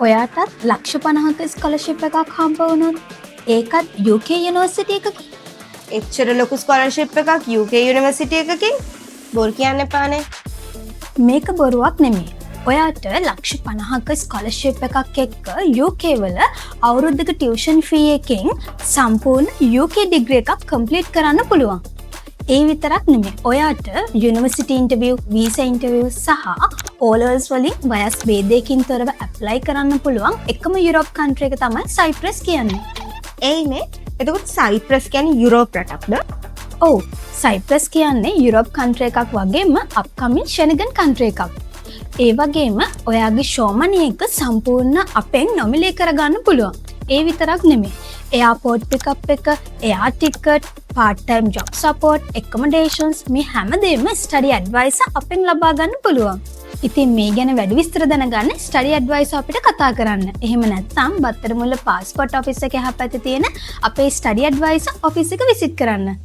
ඔයාටත් ලක්ෂ 50ක ස්කොලර්ෂිප් එකක් හම්බ වුණොත්, ඒකත් UK university එකකින්? එච්චර ලොකු ස්කෝලර්ෂිප් එකක් UK university එකකින්? බොරු කියන්න එපානේ. මේක බොරුවක් නෙමෙයි. ඔයාට ලක්ෂ 50ක ස්කොලර්ෂිප් එකක් එක්ක UK වල අවුරුද්දක ටියුෂන් ෆී එකෙන් සම්පූර්ණ UK degree එකක් කම්ප්ලීට් කරන්න පුළුවන්. ඒ විතරක් නෙමෙයි, ඔයාට යුනිවර්සිටි ඉන්ටර්විව්, වීසා ඉන්ටර්විව් සහ ඕ ලෙවල්ස් වලින් වයස් භේදයකින් තොරව ඇප්ලයි කරන්න පුළුවන් එකම යුරෝප් කන්ට්‍රි එක තමයි සයිප්‍රස් කියන්නේ. එයිනේ, එතකොට සයිප්‍රස් කියන්නේ යුරෝප් රටක්ද? ඔව්, සයිප්‍රස් කියන්නේ යුරෝප් කන්ට්‍රි එකක් වගේම අප්කමින් ෂෙන්ගන් කන්ට්‍රි එකක්. ඒ වගේම ඔයාගේ ෂෝ මනි එක සම්පූර්ණ අපෙන් නොමිලේ කරගන්න පුළුවන්. ඒ විතරක් නෙමෙයි, එයාපෝට් පිකප් එක, එයා ticket, part time job support, ඇකොමඩේෂන්ස් මේ හැමදේම ස්ටඩි ඇඩ්වයිසර් අපෙන් ලබා ගන්න පුළුවන්. ඉතින් මේ ගැන වැඩි විස්තර දැනගන්න ස්ටඩි ඇඩ්වයිසර් අපිට කතා කරන්න. එහෙම නැත්නම් බත්තරමුල්ල පාස්පෝර්ට් ඔෆිස් එක එහා පැත්තේ තියෙන අපේ ස්ටඩි ඇඩ්වයිසර් ඔෆිස් එක විසිට් කරන්න.